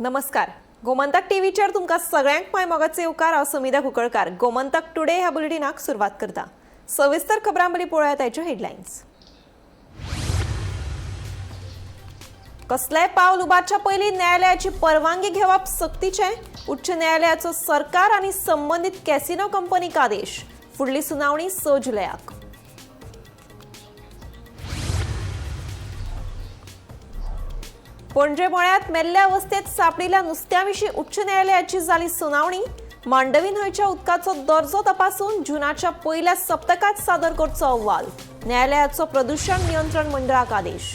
नमस्कार, गोमंतक टीव्हीचेर तुमकां सगळ्यांक माय मोगाचे येवकार. हांव समिधा कुंकळकार गोमंतक टुडे ह्या बुलेटिनाक सुरवात करता. सविस्तर खबरां पयलीं पळोवया ताच्यो हेडलायन्स. कसलेंय पावल उबारच्या पयलीं न्यायालयाची परवानगी घेवप सक्तीचें. उच्च न्यायालयाचो सरकार आनी संबंदीत कॅसिनो कंपनीक आदेश. फुडली सुनावणी 6 जुलयाक. पणजे मळ्यात मेल्ल्या अवस्थेत सापडिल्ल्या नुस्त्याविशीं उच्च न्यायालयाची जाली सुनावणी. मांडवी न्हंयच्या उदकाचो दर्जो तपासून जुनाच्या पयल्या सप्तकात सादर करचो अहवाल. न्यायालयाचो प्रदूषण नियंत्रण मंडळाक आदेश.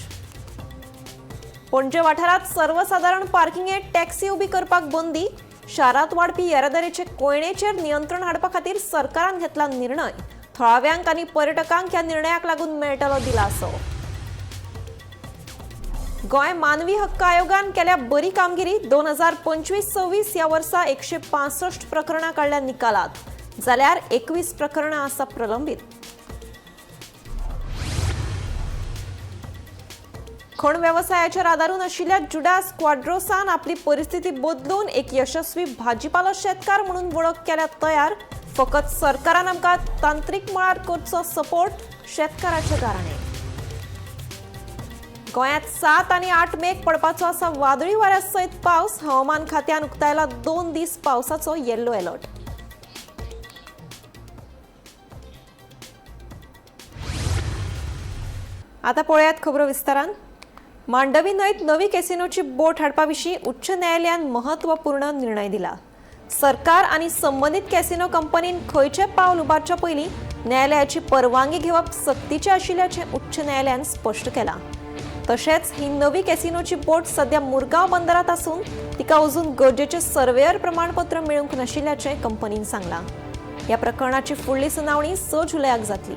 पणजे वाठारात सर्वसादारण पार्किंगेत टॅक्सी उबी करपाक बंदी. शारात वाडपी येरादारीचे कोयणेचेर नियंत्रण हाडपा खातीर सरकारान घेतला निर्णय. थळाव्यांक आनी पर्यटकांक ह्या निर्णयाक लागून मेळटलो दिलासो. गोंय मानवी हक्क आयोगान केल्या बरी कामगिरी. 2025-26 ह्या वर्सा 165 प्रकरणां काडल्या निकालात, जाल्यार 21 प्रकरणां आसा प्रलंबीत. खण वेवसायाचेर आदारून आशिल्ल्या जुडास क्वाड्रोसान आपली परिस्थिती बदलून एक यशस्वी भाजीपालो शेतकार म्हणून वळख केल्या तयार. फकत सरकारान आमकां तांत्रीक मळार करचो सपोर्ट, शेतकाराचे गाराणें. गोंयांत 7 आनी 8 मेक पडपाचो आसा वादळी वाऱ्या सयत पावस. हवामान खात्यान उक्तायला 2 दीस पावसाचो येल्लो अलर्ट. आता पळयात खबरो विस्तारान. मांडवी न्हंयत नवी कॅसिनोची बोट हाडपा विशीं उच्च न्यायालयान महत्वपूर्ण निर्णय दिला. सरकार आनी संबंदीत कॅसिनो कंपनीन खंयचें पावल उबारच्या पयलीं न्यायालयाची परवानगी घेवप सक्तीचें आशिल्ल्याचें उच्च न्यायालयान स्पश्ट केलां. तशेंच ही नवी कॅसिनोची बोट सध्या मुरगांव बंदरात आसून तिका अजून गरजेचें सर्वेयर प्रमाणपत्र मेळूंक नाशिल्ल्याचें कंपनीन सांगलां. ह्या प्रकरणाची फुडली सुनावणी 6 जुलयाक जातली.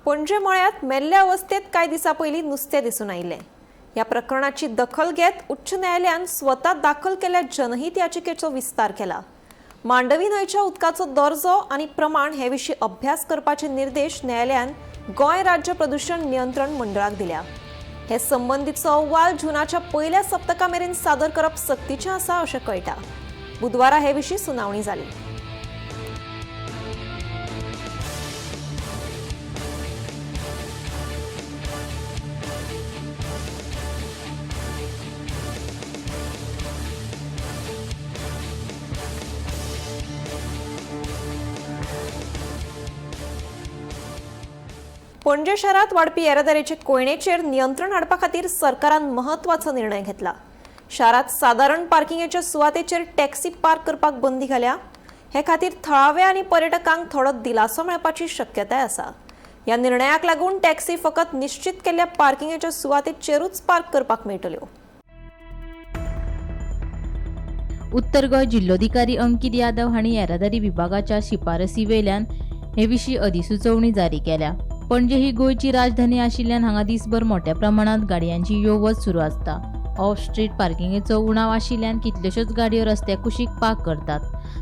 पणजे मळ्यात मेल्ल्या अवस्थेत कांय दिसां पयलीं नुस्तें दिसून आयिल्लें. ह्या प्रकरणाची दखल घेत उच्च न्यायालयान स्वता दाखल केल्ल्या जनहीत याचिकेचो विस्तार केला. मांडवी न्हंयच्या उदकाचो दर्जो आनी प्रमाण हे विशीं अभ्यास करपाचे निर्देश न्यायालयान गोंय राज्य प्रदूषण नियंत्रण मंडळाक दिल्या. हे संबंदीचो अहवाल जुनाच्या पयल्या सप्तका मेरेन सादर करप सक्तीचें आसा अशें कळटा. बुधवारा हे विशीं सुनावणी जाली. पणजे शहरात वाडपी येरादारीचे कोयणेचेर नियंत्रण हाडपा खातीर सरकारान महत्वाचो निर्णय घेतला. शारात सादारण पार्किंगेच्या सुवातेचेर टॅक्सी पार्क करपाक बंदी घाल्या. हे खातीर थळावे आनी पर्यटकांक थोडो दिलासो मेळपाची शक्यताय आसा. ह्या निर्णयाक लागून टॅक्सी फकत निश्चित केल्ल्या पार्किंगेच्या सुवातेचेरूच पार्क करपाक मेळटल्यो. उत्तर गोंय जिल्लोधिकारी अंकित यादव हांणी येरादारी विभागाच्या शिफारसी वेल्यान हे विशीं अधिसुचोवणी जारी केल्या. पणजे ही गोंयची राजधानी आशिल्ल्यान हांगा दिसभर मोठ्या प्रमाणात गाडयांची यो वच सुरू आसता. ऑफ स्ट्रीट पार्किंगेचो उणाव आशिल्ल्यान कितल्योश्योच गाडयो रस्त्या कुशीक पार्क करतात.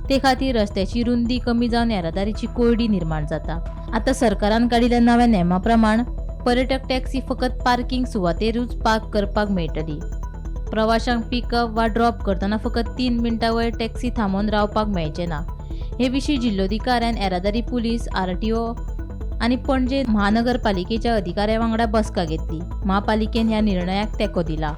ते खातीर रस्त्याची रुंदी कमी जावन येरादारीची कोंयडी निर्माण जाता. आतां सरकारान काडिल्ल्या नव्या नेमा प्रमाण पर्यटक टॅक्सी फकत पार्किंग सुवातेरूच पार्क करपाक मेळटली. प्रवाशांक पिकअप वा ड्रॉप करतना फकत 3 मिनटां वयर टॅक्सी थांबोवन रावपाक मेळचें ना. हे विशीं जिल्लोधिकाऱ्यान येरादारी पुलीस, आरटीओ आनी पणजे महानगरपालिकेच्या अधिकाऱ्यां वांगडा बसका घेतली. महापालिकेन ह्या निर्णयाक तेंको दिला.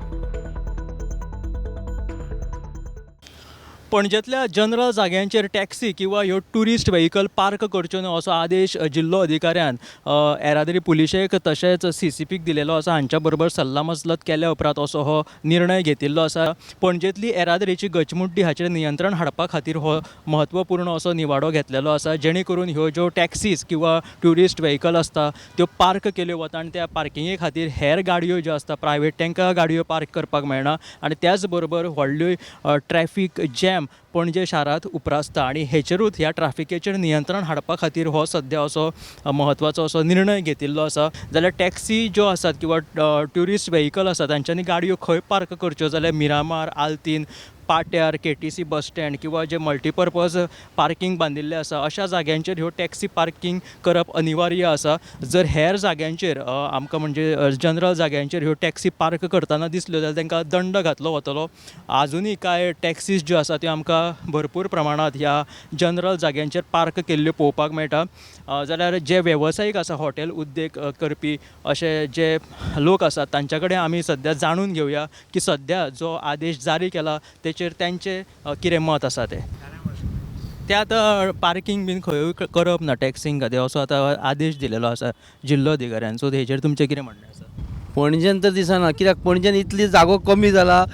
पणजेंतल्या जनरल जाग्यांचेर टॅक्सी किंवा ह्यो ट्युरिस्ट व्हेकल पार्क करच्यो न्हू असो आदेश जिल्लो अधिकाऱ्यान येरादारी पुलिशेक तशेंच सीसीपीक दिलेलो आसा. हांच्या बरोबर सल्लामसलत केल्या उपरांत असो हो निर्णय घेतिल्लो आसा. पणजेंतली येरादारीची गचमुड्डी हाचेर नियंत्रण हाडपा खातीर हो म्हत्वपूर्ण असो निवाडो घेतलेलो आसा, जेणे करून ह्यो ज्यो टॅक्सीज किंवा ट्युरिस्ट व्हेकल आसता त्यो पार्क केल्यो वता आनी त्या पार्किंगे खातीर हेर गाडयो ज्यो आसता प्रायवेट तांकां गाडयो पार्क करपाक मेळना आनी त्याच बरोबर व्हडल्यो ट्रॅफीक जॅम पणजे शारांत उप्रासता आनी हेचेरूच ह्या ट्राफिकेचेर नियंत्रण हाडपा खातीर हो सद्या असो म्हत्वाचो असो निर्णय घेतिल्लो आसा. जाल्यार टॅक्सी ज्यो आसात किंवा ट्युरिस्ट व्हेकल आसा तांच्यांनी गाडयो खंय पार्क करच्यो जाल्यार मिरामार, आल्तीन, पाट्यार, केटीसी बस स्टँड किंवा जे मल्टीपर्पज पार्किंग बांदिल्लें आसा अशा जाग्यांचेर ह्यो टॅक्सी पार्किंग करप अनिवार्य आसा. जर हेर जाग्यांचेर आमकां म्हणजे जनरल जाग्यांचेर ह्यो टॅक्सी पार्क करतना दिसल्यो जाल्यार तांकां दंड घातलो वतलो. आजुनूय कांय टॅक्सीज ज्यो आसा त्यो आमकां भरपूर प्रमाणांत ह्या जनरल जाग्यांचेर पार्क केल्ल्यो पळोवपाक मेळटा. जाल्यार जे वेवसायीक आसा, हॉटेल उद्देग करपी अशे जे लोक आसात तांच्या कडेन आमी सद्या जाणून घेवया की सद्या जो आदेश जारी केला तेचेर तांचें कितें मत आसा तें. ते आतां पार्किंग बीन खंयूय करप ना टॅक्सींक खातीर असो आतां आदेश दिलेलो आसा जिल्लो अधिकाऱ्यान. सो हेचेर तुमचें कितें म्हणणें आसा? पणजेन तर दिसना, कित्याक पणजेन इतली जागो कमी जाला,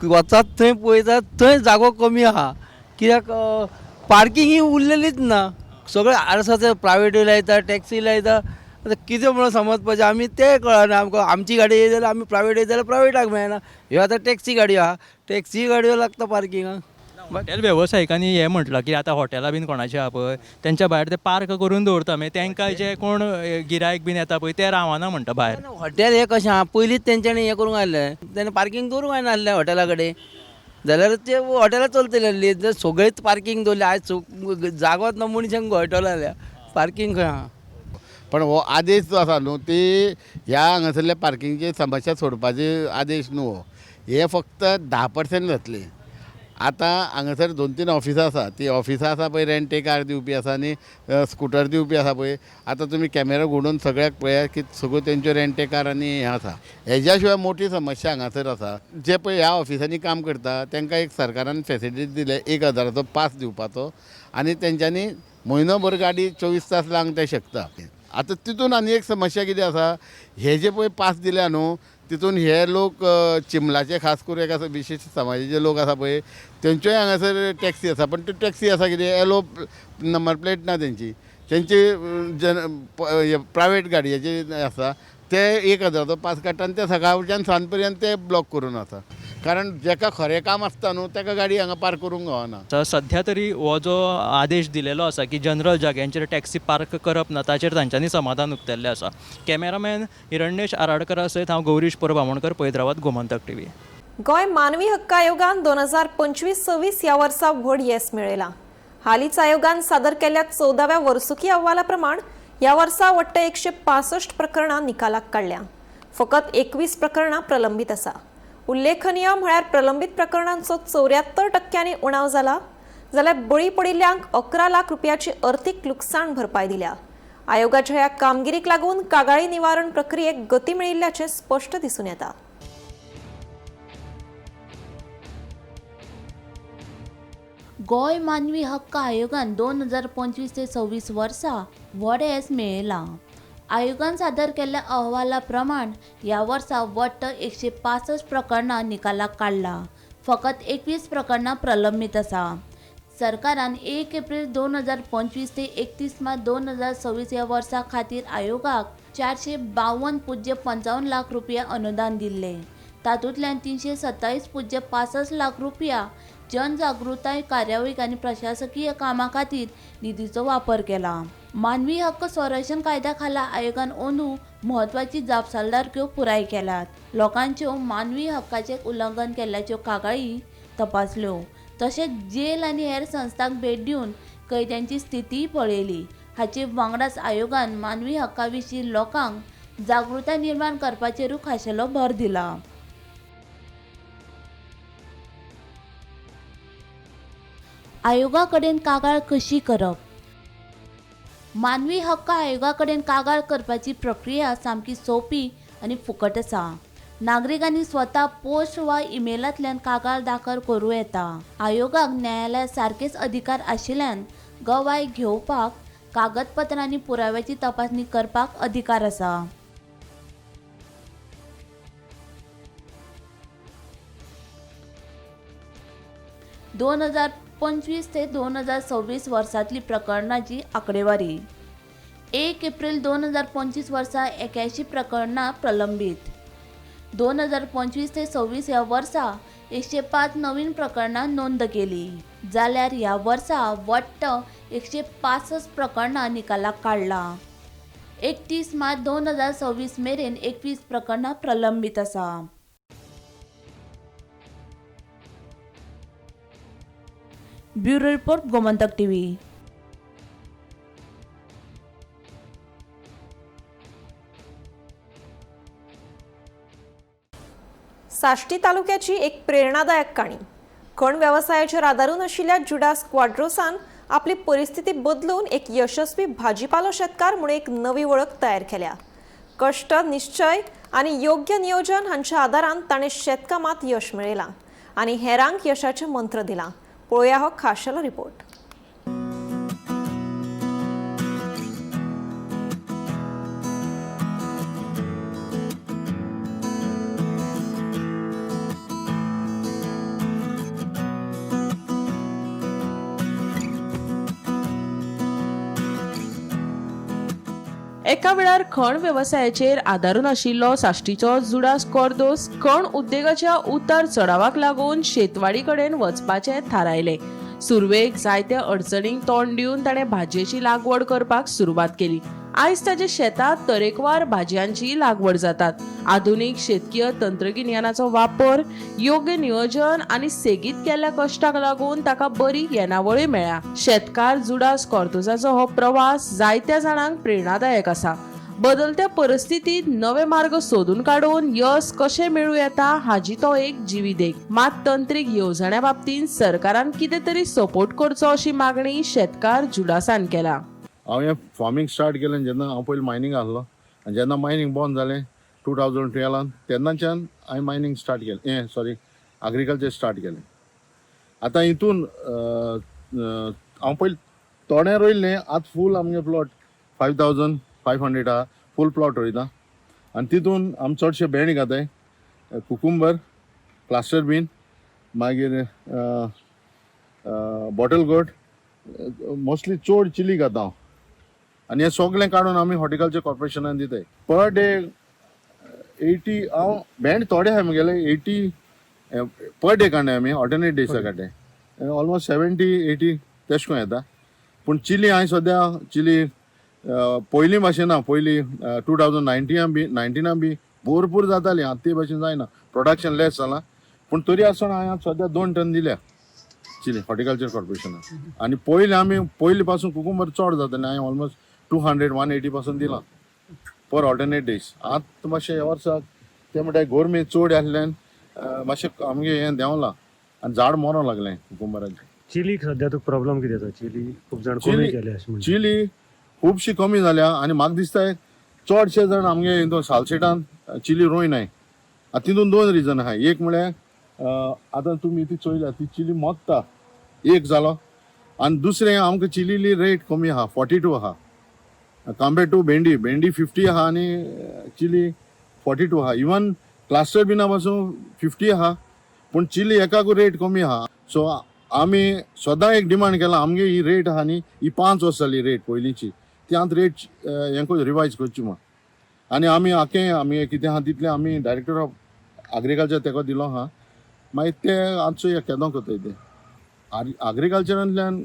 वचात थंय पळयतात थंय जागो कमी आहा, कित्याक पार्किंग उरलेलीच ना, सगळे आसा ते प्रायवेटूय लायता, टॅक्सी लायता. आतां कितें म्हणून समजपाचें आमी तें कळना आमकां. आमची गाडी येयली जाल्यार आमी प्रायवेट येयली जाल्यार प्रायवेटाक मेळना, ह्यो आतां टॅक्सी गाडयो आहा, टॅक्सी गाडयो लागता पार्किंगाक. हॉटेल वेवसायिकांनी हें म्हटलां की आतां हॉटेलां बीन कोणाचीं आहा पळय तेंच्या भायर ते पार्क करून दवरता, मागीर तेंकां जे कोण गिरायक बीन येता पळय ते रावना म्हणटा भायर. हॉटेल हें कशें आहा, पयलींच तेंच्यांनी हें करूंक आयलें, तेणें पार्किंग दवरूंक जायनासलें हॉटेला कडेन, जाल्यार ते हॉटेलां चलतलीं आसलीं. जर सगळींच पार्किंग दवरलें आयज जागोच ना, मनशांक गळटलो जाल्यार पार्किंग खंय आहा. पण हो आदेश जो आसा न्हू ती ह्या हांगासरल्या पार्किंगची समस्या सोडपाची आदेश न्हू हो, हे फक्त 10% जातली. आतां हांगासर 2-3 ऑफिसां आसा, ती ऑफिसां आसा पळय रेंट ए कार दिवपी आसा आनी स्कुटर दिवपी आसा पळय. आतां तुमी कॅमेरा घुंवडून सगळ्याक पळयात की सगळ्यो तेंच्यो रेंट ए कार आनी हें आसा. हेज्या शिवाय मोठी समस्या हांगासर आसा, जे पळय ह्या ऑफिसांनी काम करता तांकां एक सरकारान फेसिलिटी दिल्या 1000चो पास दिवपाचो आनी तेंच्यांनी म्हयनोभर गाडी 24 तास लावंक ते शकता. आतां तितून आनी एक समस्या कितें आसा, हे जे पळय पास दिल्या न्हू तितून हे लोक चिंबलाचे खास करून एका विशेश समाजाचे लोक आसा पळय तेंच्योय हांगासर टॅक्सी आसा, पण त्यो टॅक्सी आसा कितें येलो नंबर प्लेट ना तेंची, तेंची जन प्रायवेट गाडयेची आसा, ते 1000चो पास काडटा आनी ते सकाळच्यान सांज पर्यंत ते ब्लॉक करून आसा, कारण जेका खरें काम आसता न्हू तेका गाडी हांगा पार्क करूंक गावना. सद्या तरी हो जो आदेश दिलेलो आसा की जनरल जाग्यांचेर टॅक्सी पार्क करप ना ताचेर तांच्यांनी समाधान उक्तायल्लें आसा. कॅमेरामॅन हिरण्येश आराडकरा सयत हांव गौरीश परब आमोणकर, पळयत रावात गोमंतक टीव्ही. गोंय मानवी हक्क आयोगान 2025-26 ह्या वर्सा व्हड येस मेळयलां. हालींच आयोगान सादर केल्ल्या 14व्या वर्सुकी अहवाला प्रमाण ह्या वर्सा वट्ट 165 प्रकरणां निकालाक काडल्या. फकत 21 प्रकरणां प्रलंबीत आसा. उल्लेखनीय म्हळ्यार प्रलंबीत प्रकरणांचो 74% उणाव जाला, जाल्यार बळी पडिल्ल्यांक 11 लाख रुपयाची अर्थीक लुकसाण भरपाय दिल्या. आयोगाच्या ह्या कामगिरीक लागून कागाळी निवारण प्रक्रियेक गती मेळिल्ल्याचें स्पश्ट दिसून येता. गोंय मानवी हक्क आयोगान 2025 ते 26 वर्सा व्हड येस मेळयलां. आयोगान सादर केल्ल्या अहवाला प्रमाण ह्या वर्सा वट्ट 165 प्रकरणां निकालाक काडलां. फकत 21 प्रकरणां प्रलंबीत आसा. सरकारान 1 एप्रील 2025 ते 31 मार्च 2026 ह्या वर्सा खातीर आयोगाक 452.55 लाख रुपया अनुदान दिल्लें. तातूंतल्यान 327.65 लाख रुपया जनजागृताय कार्यावळीक आनी प्रशासकीय कामां खातीर निधीचो वापर केला. मानवी हक्क संरक्षण कायद्या खाला आयोगान अंदू म्हत्वाची जापसालदारक्यो पुराय केल्यात. लोकांच्यो मानवी हक्काचें उल्लंघन केल्ल्याच्यो कागाळी तपासल्यो, तशेंच जेल आनी हेर संस्थांक भेट दिवन कैद्यांची स्थितीय पळयली. हाचे वांगडाच आयोगान मानवी हक्का विशीं लोकांक जागृताय निर्माण करपाचेरूय खाशेलो भर दिला. आयोगा कडेन कागाळ कशी करप? मानवी हक्क आयोगा कडेन कागाळ करपाची प्रक्रिया सामकी सोंपी आनी फुकट आसा. नागरिकांनी स्वता पोस्ट वा ईमेलांतल्यान कागाळ दाखल करूं येता. आयोगाक न्यायालया सारकेच अधिकार आशिल्ल्यान गवाय घेवपाक, कागदपत्रां आनी पुराव्याची तपासणी करपाक अधिकार आसा. 2025 ते 2026 वर्सांतली प्रकरणाची आंकडेवारी. 1 एप्रील 2025 वर्सा 81 प्रकरणां प्रलंबीत. 2025 ते 26 ह्या वर्सा 105 नवीन प्रकरणां नोंद केली, जाल्यार ह्या वर्सा वट्ट 165 प्रकरणां निकालाक काडलां. 31 मार्च 2026 मेरेन 21 प्रकरणां प्रलंबीत आसा. Bureau report, Gomantak TV. Sashti तालुक्याची एक प्रेरणादायक काणी. खण वेवसायाचेर आदारून आशिल्ल्या जुडास क्वाड्रोसान आपली परिस्थिती बदलून एक यशस्वी भाजीपालो शेतकार म्हूण एक नवी वळख तयार केल्या. कश्ट, निश्चय आनी योग्य नियोजन हांच्या आदारान ताणें शेतकामात यश मेळयलां आनी हेरांक यशाचें मंत्र दिलां. पळोवया हो खाशेलो रिपोर्ट. एका वेळार खण वेवसायाचेर आदारून आशिल्लो साश्टीचो जुडास कॉर्दोस खण उद्देगाच्या उतार चढावाक लागून शेतवाडी कडेन वचपाचें थारायलें. सुरवेक जायत्या अडचणींक तोंड दिवन ताणें भाजयेची लागवड करपाक सुरवात केली. आयज ताच्या शेतांत तरेकवार भाजयांची लागवड जातात. आधुनीक शेतकीय तंत्रगिन्यानाचो वापर, योग्य नियोजन आनी सेगीत केल्ल्या कश्टाक लागून ताका बरी येणावळय मेळ्ळ्या. शेतकार जुडास कॉर्दोसाचो हो प्रवास जायत्या जाणांक प्रेरणादायक आसा. बदलत्या परिस्थितीत नवे मार्ग सोदून काडून यश कशें मेळूं येता हाजी तो एक जिवी देख. मात तंत्रीक येवजण्या बाबतींत सरकारान कितें तरी सपोर्ट करचो अशी मागणी शेतकार जुडासान केला. हांव हें फार्मींग स्टार्ट केलें जेन्ना हांव पयलीं मायनींग आसलो आनी जेन्ना मायनींग बंद जालें 2012 तेन्नाच्यान हांवें मायनींग स्टार्ट केलें, हें सॉरी एग्रीकल्चर स्टार्ट केलें. आतां हितून हांव पयलीं थोडें रोयल्लें, आतां फूल आमगे प्लॉट 5500 आहा, फूल प्लॉट रोयता आनी तितून आमी चडशे भेंडे घाताय, कुकुंबर, क्लास्टर बीन, मागीर बॉटल गोट, मोस्टली चड चिली घाता हांव. आनी हें सगळें काडून आमी हॉर्टिकल्चर कॉर्पोरेशनान दिताय पर डे 80. हांव भेंड थोडे आहा म्हगेले 80 पर डे काडनाय आमी, ऑल्टरनेट डेसा काडटाय, ऑलमोस्ट 70-80 तेश कोन येता. पूण चिली हांवें सद्या चिली पयलीं भाशेन ना, पयलीं 2019 बी 19 बी भरपूर जाताली, आतां ते भाशेन जायना, प्रोडक्शन लेस जालां. पूण तरी आसतना हांवें सद्या 2 टन दिल्या चिली हॉर्टिकल्चर कॉर्पोरेशनान. आनी पयलीं आमी पयलीं पासून कुकुंबर चड जातालें, हांवें ऑलमोस्ट 200-180 पासून दिलां पर ऑल्टरनेट डेज. आतां मातशें ह्या वर्साक तें म्हणटा गोरमी चड आसल्यान मातशें आमगे हें देंवलां आनी झाड मरोंक लागलें कुकुंबराचें. चिलीक सध्या तुका प्रॉब्लम कितें जाता? चिली खूब जाण कमी केले अशें म्हणटा. चिली खुबशी कमी जाल्या आनी म्हाका दिसता चडशे जाण आमगे हितून सालसेटान चिली रोयनाय. आतां तितून 2 रिजन आहा. एक म्हळ्यार आतां तुमी ती चोयल्या ती चिली मोत्ता एक जालो, आनी दुसरें आमकां चिलीली रेट कमी आहा, 42 आहा कंपेर्ड टू भेंडी. भेंडी 50 आहा आनी चिली 42 आहा. इवन क्लास्टर बिना पासून 50 आहा, पूण चिली एकाकू रेट कमी आहा. सो आमी सदां एक डिमांड केला, आमगे ही रेट आहा न्ही, ही 5 वर्सां जाली रेट पयलींची, ती आतां रेट हें रिवायज करची म्हूण. आनी आमी आखे आमी कितें आहा तितलें आमी डायरेक्टर ऑफ एग्रीकल्चर तेका दिलो आहा, मागीर ते आतां चोया केदो करताय ते. एग्रीकल्चरांतल्यान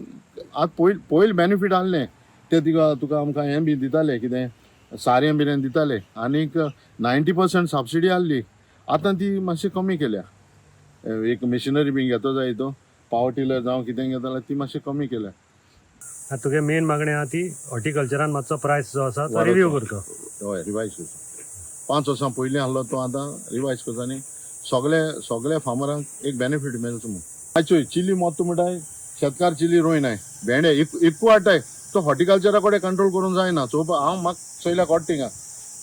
आतां पयलीं बेनिफीट आहलें ते तुका आमकां हें बी दिताले, कितें सारें बिरें दिताले, आनीक 90% सबसिडी आहली. आतां ती मातशी कमी केल्या, एक मशिनरी बी घेतो जाय तो पावर टिलर जावं कितें घेता जाल्यार ती मातशी कमी केल्या. आतां तुगे मेन मागणी आहा ती हॉर्टिकल्चरान मातसो प्रायस जो आसा तो रिव्यू करचो. हय, रिवायज करचो. 5 वर्सां पयलीं आहलो तो आतां रिवायज करचो आनी सगळे फार्मरांक एक बेनिफीट मेळचो म्हूण. आयज चोय चिली मोत्त म्हणटाय शेतकार चिली रोयनाय, भेंडे इकू हाडटाय, तो हॉर्टिकल्चरा कडेन कंट्रोल करूंक जायना. चोवपा हांव म्हाका चोयल्या कोट्टा थिंगा,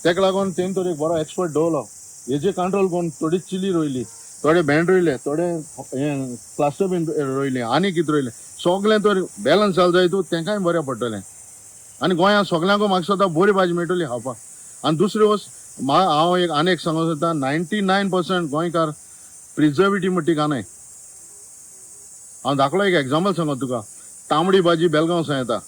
तेका लागून तेणें तर एक बरो एक्सपर्ट दवरलो, हेजे कंट्रोल करून थोडी चिली रोयली, थोडे भेंड रोयले, थोडे हें क्लास्टर बीन रोयलें आनी कितें रोयलें, सगळें तर बॅलन्स जालें जाय तूं तेंकांय बरें पडटलें. आनी गोंयांत सगल्यांकूय म्हाका दिसता बरी भाजी मेळटली खावपाक. आनी दुसरी वस्त हांव एक आनी एक सांगूंक सोदता, 99% गोंयकार प्रिजर्वेटीव म्हणटा ती घालनाय. हांव धाकलो एक एग्जाम्पल सांगो तुका, तांबडी भाजी बेलगांव सावन येता,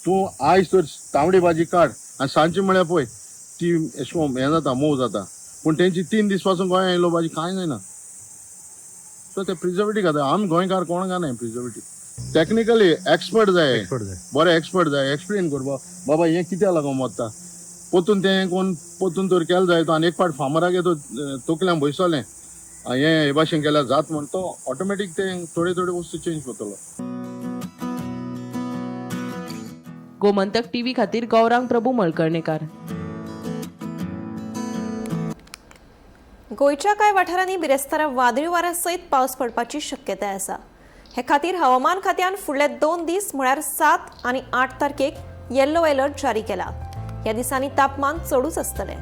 तूं आयज तर तांबडी भाजी काड आनी सांजची म्हळ्यार पळय ती अशें करून हें जाता, मोव जाता. पूण तेंची 3 दीस पासून गोंया येयलो भाजी कांय जायना. सो ते प्रिजर्वेटीव खाता. आमी गोंयकार कोण घालनाय प्रिजर्वेटीव. टॅक्निकली एक्सपर्ट जाय, बरे एक्सपर्ट जाय, एक्सप्लेन करपाक बाबा हें कित्याक लागून मरता. पोतून तें कोण पोतून तर केलें जाय तो. आनी एक फावट फार्मराक तो तकल्यान बसतलें हें हे भाशेन केल्यार जात म्हण तो ऑटोमॅटीक तें थोडे थोडे वस्तू चेंज करतलो. गोमंतक टीव्ही खातीर गौरांग प्रभू मळकर्णेकार. गोंयच्या कांय वाठारांनी बिरेस्तारा वादळी वाऱ्या सयत पावस पडपाची शक्यताय आसा. हे खातीर हवामान खात्यान फुडले 2 दीस म्हळ्यार 7 आनी 8 तारखेक येल्लो अलर्ट जारी केला. ह्या दिसांनी तापमान चडूच आसतलें.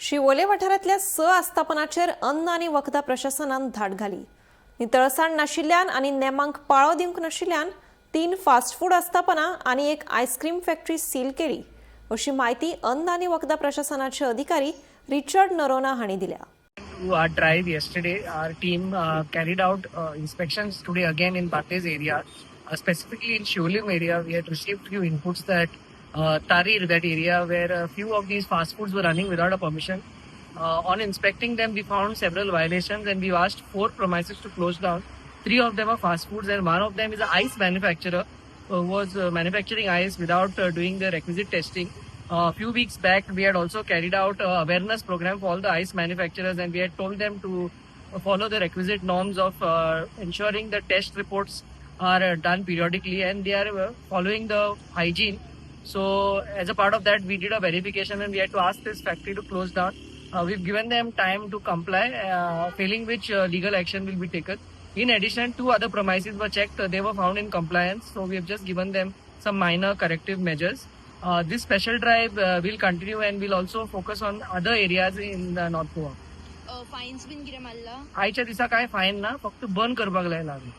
शिवोले वाठारांतल्या 6 आस्थापनाचेर अन्न आनी वखदां प्रशासनान धाड घाली. नितळसाण नाशिल्ल्यान आनी नेमांक पाळो दिवंक नाशिल्ल्यान 3 फास्ट फूड आस्थापनां आनी एक आयस्क्रीम फॅक्टरी सील केली अशी म्हायती अन्न आनी वखदां प्रशासनाचे अधिकारी रिचर्ड नरोना हांणी दिल्या. Our drive yesterday, our team carried out inspections today again in Bardez area, specifically in Siolim area. We had received few inputs that Tarir, that area where a few of these fast foods were running without a permission. On inspecting them, we found several violations and we asked 4 premises to close down. 3 of them are fast foods and 1 of them is an ice manufacturer who was manufacturing ice without doing the requisite testing. A few weeks back, we had also carried out an awareness program for all the ice manufacturers and we had told them to follow the requisite norms of ensuring the test reports are done periodically and they are following the hygiene. So as a part of that, we did a verification and we had to ask this factory to close down. We've given them time to comply, failing which legal action will be taken. In addition, 2 other premises were checked. They were found in compliance. So we have just given them some minor corrective measures. This special drive will continue and will also focus on other areas in North Goa. Fines bin कितें मारला? आयच्या दिसा काय fine ना, फक्त बंद करपाक लायला आमी.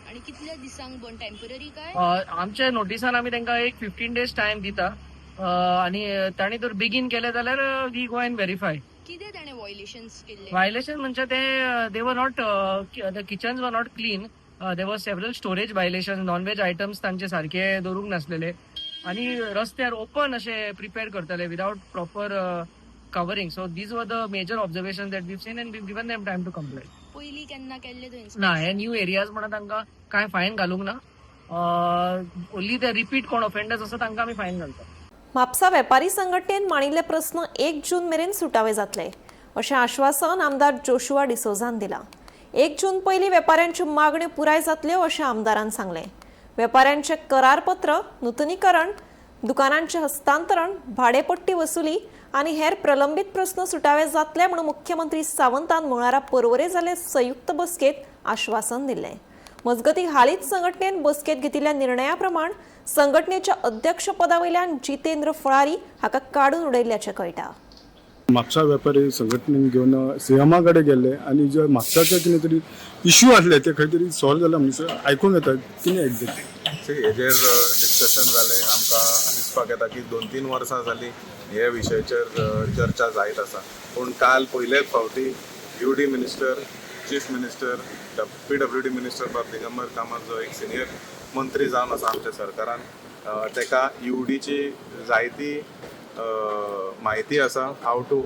आनी कितल्या दिसांक बंद, टेम्पररी काय? आमच्या नोटिसान आमी तांकां एक 15 days time दिता आनी तांणी जर बेगीन केलें जाल्यार we go and verify. कितें ताणें व्हायलेशन्स केल्ले? व्हायलेशन म्हणजे ते they were not, the kitchens were not clean. There were several storage violation. Non veg items तांचे सारके दवरूंक नासलेले आनी रस्त्यार ओपन अशे प्रिपेर करताले without proper covering. So these were the major observation that we've seen and we've given them time to comply. पयलीं केन्ना केल्ले तो? ना, हे न्यू एरियाज म्हणून तांकां कांय फायन घालूंक ना. ओन्ली ते रिपीट कोण ऑफेंडर्स आसा तांकां आमी फायन घालता. म्हापसा वेपारी संघटनेन मांडिल्ले प्रस्न 1 जून मेरेन सुटावे जातले अशें आश्वासन आमदार जोशुआ डिसोझान दिलां. 1 जून पयलीं वेपाऱ्यांच्यो मागण्यो पुराय जातल्यो अशें आमदारान सांगलें. वेपाऱ्यांचें करारपत्र नुतनीकरण, दुकानांचें हस्तांतरण, भाडेपट्टी वसुली आनी हेर प्रलंबीत प्रस्न सुटावे जातले म्हणून मुख्यमंत्री सावंतान मंगळारा पर्वरे जाल्ले संयुक्त बसकेंत आश्वासन दिलें. मजगतीं हालींच संघटनेन बसकेंत घेतिल्ल्या निर्णया प्रमाण संघटनेच्या अध्यक्षपदा वयल्यान जितेंद्र फळारी हाका काडून उडयल्ल्याचें कळटा. म्हापसा वेपारी संघटनेन घेवन सीएमा कडेन गेल्ले आनी जे म्हापसाचे कितें तरी इश्यू आसले ते खंय तरी सॉल्व जाले म्हणून आयकूंक येता. कितें एग्जॅक्टली हेजेर डिस्कशन जालें. आमकां दिसपाक येता की 2-3 वर्सां जालीं हे विशयाचेर चर्चा जायत आसा, पूण काल पयलेच फावटी UD minister, chief minister, PWD minister बाब दिगंबर कामत जो एक सिनियर मंत्री जावन आसा आमच्या सरकारान, ताका युडीची जायती म्हायती आसा, how to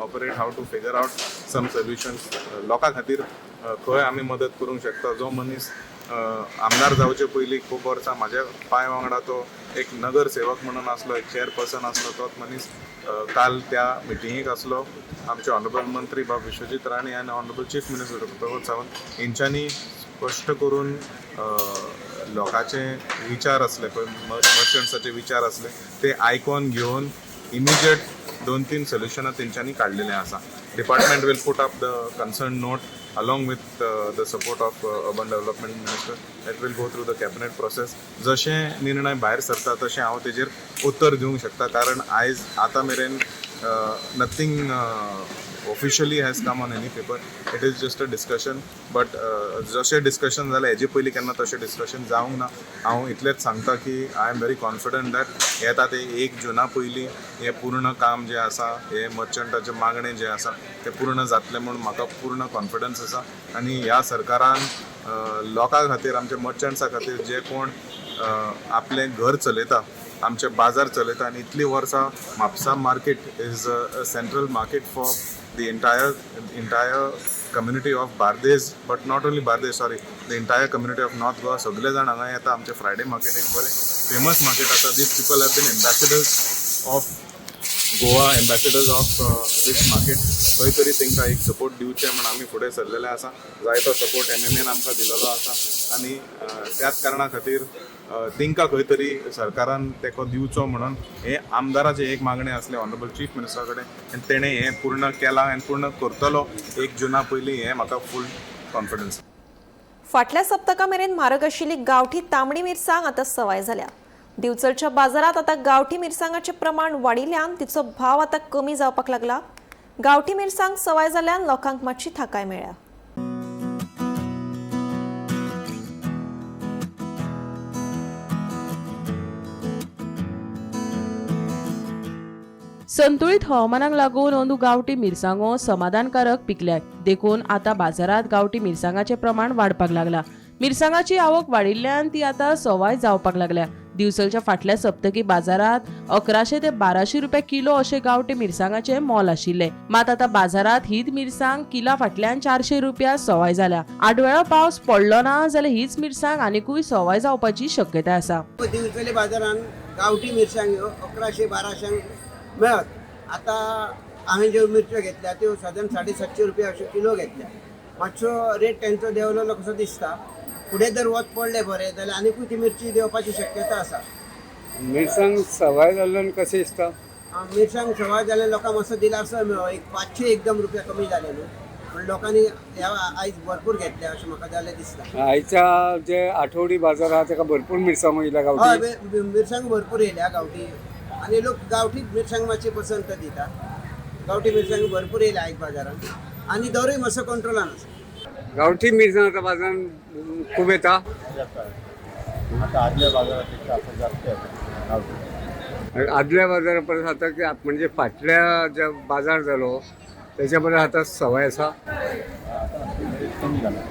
operate, how to figure out some solutions, लोकां खातीर खंय आमी मदत करूंक शकता. जो मनीस आमदार जावचे पयलीं खूब वर्सां म्हाज्या पांय वांगडा तो एक नगरसेवक म्हणून आसलो, एक चेअरपर्सन आसलो, तोच मनीस काल त्या मिटिंगेक आसलो. आमचे ऑनरेबल मंत्री बाब विश्वजीत राणे आनी honourable chief minister doctor Pramod Sawant हेंच्यांनी स्पश्ट करून लोकांचे विचार आसले पळय, मर्चंट्साचे विचार आसले ते आयकोन घेवन इमिजिएट 2-3 सोल्युशनां तेंच्यांनी काडलेलें आसा. Department will put up the concern note along with the support of Urban Development Minister. That will go through the cabinet process. जशें निर्णय भायर सरता तशें हांव तेजेर उत्तर दिवंक शकता, कारण आयज आतां मेरेन nothing Officially has come on any paper. It is just a discussion, but जशें डिस्कशन जालें हेजे पयलीं केन्ना तशें डिस्कशन जावंक ना. हांव इतलेंच सांगता की I am very confident that येता ते 1 जुना पयलीं हें पूर्ण काम जें आसा, हें मर्चंटाचें मागणें जें आसा तें पूर्ण जातलें म्हूण म्हाका पूर्ण कॉन्फिडन्स आसा. आनी ह्या सरकारान लोकां खातीर, आमच्या मर्चंट्सा खातीर, जे कोण आपलें घर चलयता, आमचे बाजार चलयता आनी इतलीं वर्सां Mapusa market is a central market for the entire community of Bardez, but not only Bardez, sorry, the entire community of North Goa. सगळे जाण हांगा येता. आमचे फ्रायडे मार्केट एक बरें फेमस मार्केट आसा. These people have been ambassadors of Goa, ambassadors of this market. खंय तरी तांकां एक सपोर्ट दिवचें म्हूण आमी फुडें सरलेले आसा. जायतो सपोर्ट एमएमएन आमकां दिलेलो आसा आनी त्याच कारणा खातीर तांकां खंय तरी सरकारान तेंको दिवचो म्हणून हें आमदाराचें एक मागणें आसलें ऑनरेबल चीफ मिनिस्टरा कडेन आनी तेणें हें पूर्ण केलां आनी पूर्ण करतलो 1 जुना पयलीं, हें म्हाका फूल कॉन्फिडन्स. फाटल्या सप्तका मेरेन म्हारग आशिल्ली गांवठी तांबडी मिरसांग आतां सवाय जाल्या. दिवचलच्या बाजारात आतां गांवठी मिरसांगाचें प्रमाण वाडिल्ल्यान तिचो भाव आतां कमी जावपाक लागला. गांवठी मिरसांग सवाय जाल्ल्यान लोकांक मातशी थाकाय मेळ्ळ्या. संतुळीत हवामानाक लागून अंदू गांवठी मिरसांगो समाधानकारक पिकल्यात, देखून आतां बाजारात गांवठी मिरसांगाचें प्रमाण वाडपाक लागला. मिरसांगाची आवक वाडिल्ल्यान ती आतां सवाय जावपाक लागल्या. दिवचलच्या फाटल्या सप्तकी बाजारात 1100 ते 1200 रुपया किलो अशें गांवठी मिरसांगाचें मोल आशिल्लें. मात आतां बाजारात हीच मिरसांग किला फाटल्यान 400 रुपया सवाय जाल्या. आडवेळो पावस पडलो ना जाल्यार हीच मिरसांग आनिकूय सवाय जावपाची शक्यताय आसा. दिवचले बाजारान गांवठी मिरसांग ह्यो 1100 1200 मेळत. आतां हांवें ज्यो मिरच्यो घेतल्या त्यो सादारण 750 रुपया अश्यो किलो घेतल्या. मातसो रेट तेंचो देंवलेलो कसो दिसता. फुडें जर वत पडलें बरें जाल्यार आनिकूय ती मिरची देंवपाची शक्यता आसा. मिरसांग सवाय जाल्ल्यान कशें दिसता? मिरसांग सवाय जाल्यार लोकांक मातसो दिलासो मेळ्ळो. एक 500 एकदम रुपया कमी जाले न्हू, पूण लोकांनी ह्या आयज भरपूर घेतल्या अशें म्हाका जालें दिसता. आयच्या जे आठवडी बाजार आहा तेका भरपूर मिरसांगो येयल्या गांवठी. हय, मिरसांग भरपूर येयल्या गांवठी आनी लोक गांवठी मिरसांग मातशी पसंत दिता. गांवठी मिरसांग भरपूर येयल्या आयज बाजारान आनी दरूय मातसो कंट्रोलान आसा. गांवठी मिरसांग आतां बाजारान खूब येता. आतां आदल्या बाजारापेक्षा आतां जास्त येता. आदल्या बाजारा परस आतां म्हणजे फाटल्या जे बाजार जालो तेच्या परस आतां सवाय आसा. कमी जाला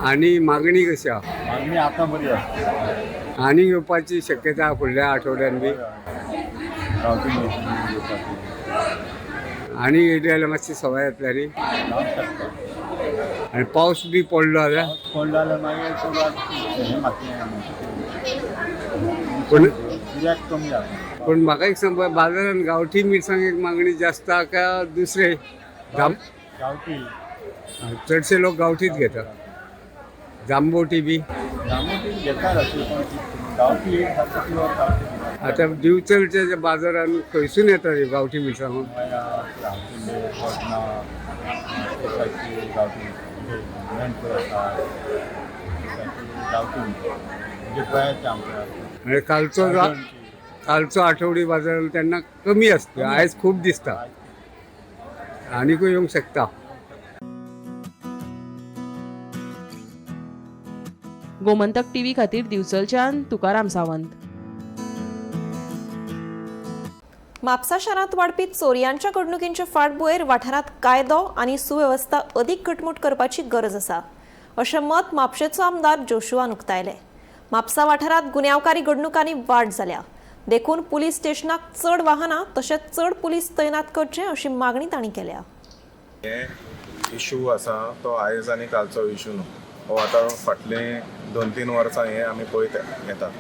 आनी मागणी कशी आहा? मागणी आतां बरी आसा. आनी येवपाची शक्यता फुडल्या आठवड्यान बी? गांवठी मिरसांग येवपाची आनी येयली जाल्यार मातशी सवाय जातली न्ही. आनी पावस बी पडलो जाल्यार? पडलो जाल्यार मागीर हें मातशें पूण गिऱ्हायक कमी जाता. पूण म्हाका एक सांग, बाजारान गांवठी मिरसांगेक मागणी जास्त आहा काय दुसरे? गांवठी. चडशे लोक गांवठीच घेतात. जांबोटी बी? जांबोटी घेतात अशी, पण गांवठी एक सारको प्युअर गांवठी. आतां दिवचलच्या ज्या बाजारान खंयसून येता गांवठी मिरसांगो? म्हणजे कालचो आठवडी बाजार तेन्ना कमी आसता, आयज खूब दिसता. आनिकूय येवंक शकता. गोमंतक टीव्ही खातीर दिवचलच्यान तुकाराम सावंत. म्हापसा शारांत वाडपी चोरयांच्या घडणुकींचे फाटभुंयेर वाठारांत कायदो आनी सुवेवस्था अदीक घटमूट करपाची गरज आसा अशें मत म्हापशेचो आमदार जोशुआन उक्तायलें. म्हापसा वाठारांत गुन्यांवकारी घडणुकांनी वाड जाल्या, देखून पुलीस स्टेशनाक चड वाहनां तशेंच चड पुलीस तैनात करचे अशी मागणी तांणी केल्या. हे इशू आसा तो आयज आनी कालचो इशू न्हू, हो आतां फाटले 2-3 वर्सां हे आमी पळयत येतात.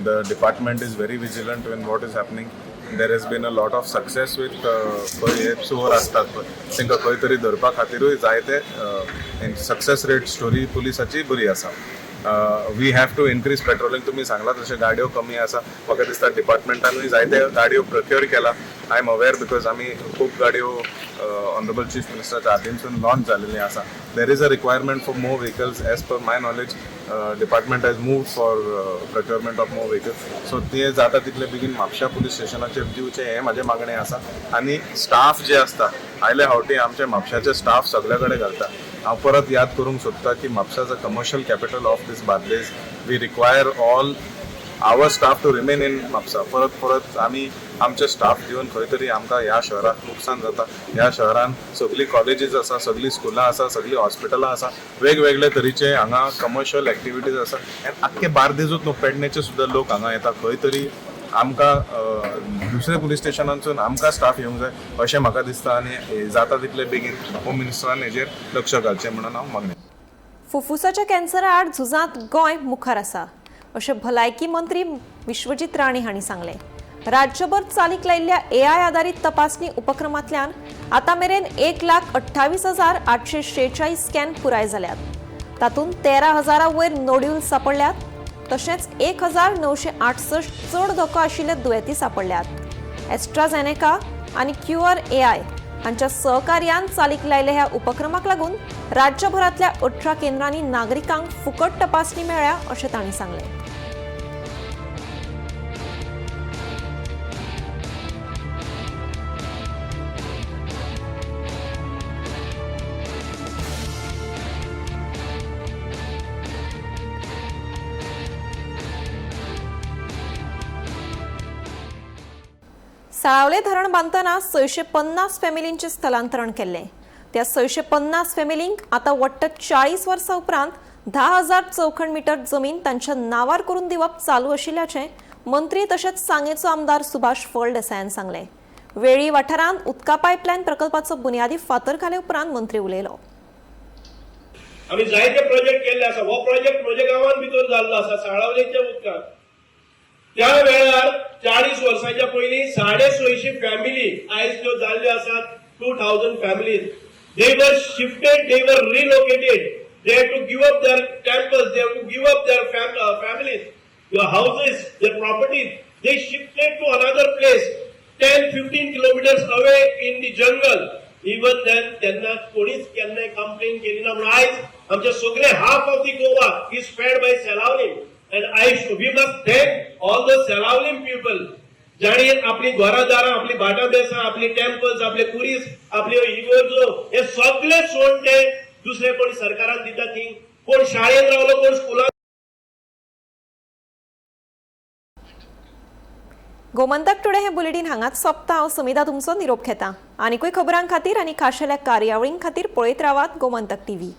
The department is very vigilant in what is happening. There has been a lot of success with खंय हे चोर आसतात पळय तांकां खंय तरी धरपा खातिरूय जायते सक्सेस रेट स्टोरी पुलिसाची बरी आसा. We have to increase patrolling. तुमी सांगला तशें गाडयो कमी आसा, म्हाका दिसता डिपार्टमेंटानूय जायते गाडयो प्रोक्युअर केला. I am aware because आमी खूब गाडयो ऑनरेबल चीफ मिनिस्टराच्या हातीनसून लॉन्च जाल्ली आसा. There is a requirement for more vehicles. As per my knowledge Department has moved for procurement of more vehicles. So ते जाता तितले बेगीन म्हापशा पुलीस स्टेशनाचेर दिवचें हें म्हाजें मागणें आसा. आनी स्टाफ जे आसता, आयले फावटी आमचे म्हापशाचे स्टाफ सगळे कडेन घालता. हांव परत याद करूंक सोदता की Mapusa is a commercial capital of this Bardez. We require all our staff to remain in Mapusa. परत परत आमी आमचे स्टाफ दिवन खंय तरी आमकां ह्या शहराक लुकसाण जाता. ह्या शहरान सगळीं कॉलेजीस आसा, सगळीं स्कुलां आसा, सगळीं हॉस्पिटलां आसा, वेगवेगळे तरेचे हांगा कमर्शियल एक्टिविटीज आसा. आनी आख्खे बार्देजूच न्हू, पेडण्याचे सुद्दां लोक हांगा येता. खंय तरी आमकां दुसऱ्या पुलीस स्टेशनांतसून आमकां स्टाफ येवंक जाय अशें म्हाका दिसता. आनी जाता तितले बेगीन होम मिनिस्टरान हेजेर लक्ष घालचें म्हणून हांव मागणी. फुफ्फुसाच्या कॅन्सरा आड झुजांत गोंय मुखार आसा अशें भलायकी मंत्री विश्वजीत राणे हांणी सांगलें. राज्यभर चालीक लायिल्ल्या एआय आदारीत तपासणी उपक्रमांतल्यान आतां मेरेन 1,28,846 स्कॅन पुराय जाल्यात. तातूंत 13,000 वयर नोड्यूल सांपडल्यात, तशेंच 1,968 चड धोको आशिल्ले दुयेंती सांपडल्यात. एस्ट्राझेनेका आनी क्युअर एआय हांच्या सहकार्यान चालीक लायिल्ल्या ह्या उपक्रमाक लागून राज्यभरांतल्या 18 केंद्रांनी नागरिकांक फुकट तपासणी मेळ्ळ्या अशें तांणी सांगलें. साळावले धरण बांदतना 650 फॅमिलींचें स्थलांतरण केल्लें. त्या 650 फॅमिलींक आतां वट्ट 40 वर्सां उपरांत 10,000 चौखण मीटर जमीन तांच्या नांवार करून दिवप चालू आशिल्ल्याचें मंत्री तशेंच सांगेचो आमदार सुभाष फळदेसायान सांगलें. वेळी वाठारांत उदका पायपलायन प्रकल्पाचो बुन्यादी फातर घाले उपरांत मंत्री उलयलो. आमी जायते प्रोजेक्ट केल्ले आसा. हो प्रोजेक्ट म्हज्या गांवांत भितर जाल्लो आसा, साळावलेच्या उदकांत. त्या वेळार 40 वर्सांच्या पयलीं 650 फॅमिली आयज त्यो जाल्ल्यो आसात 2,000 families. They were shifted, they were relocated, they have to give up their temples, they have to give up their families, their houses, their properties. They shifted to another place 10-15 kilometres away in the jungle. Even then तेन्ना कोणीच केन्नाय complain केली ना. म्हणून आयज आमचे सगळे half of the Goa is fed by Selaulim. And we must thank all the Selaulim people जांणी आपली घरां दारां, आपली भाटां बेसां, आपली टेम्पल्स, आपले कुरीस, आपल्यो इगोर्जो हे सगळे सोडून ते दुसरे कोण सरकारान दिता ती, कोण शाळेंत रावलो, कोण स्कुलान. गोमंतक टुडे हे बुलेटीन हांगाच सोंपता. हांव सुमिता तुमचो निरोप घेता. आनीकूय खबरां खातीर आनी खाशेल्या कार्यावळीं खातीर पळयत रावात गोमंतक टीव्ही.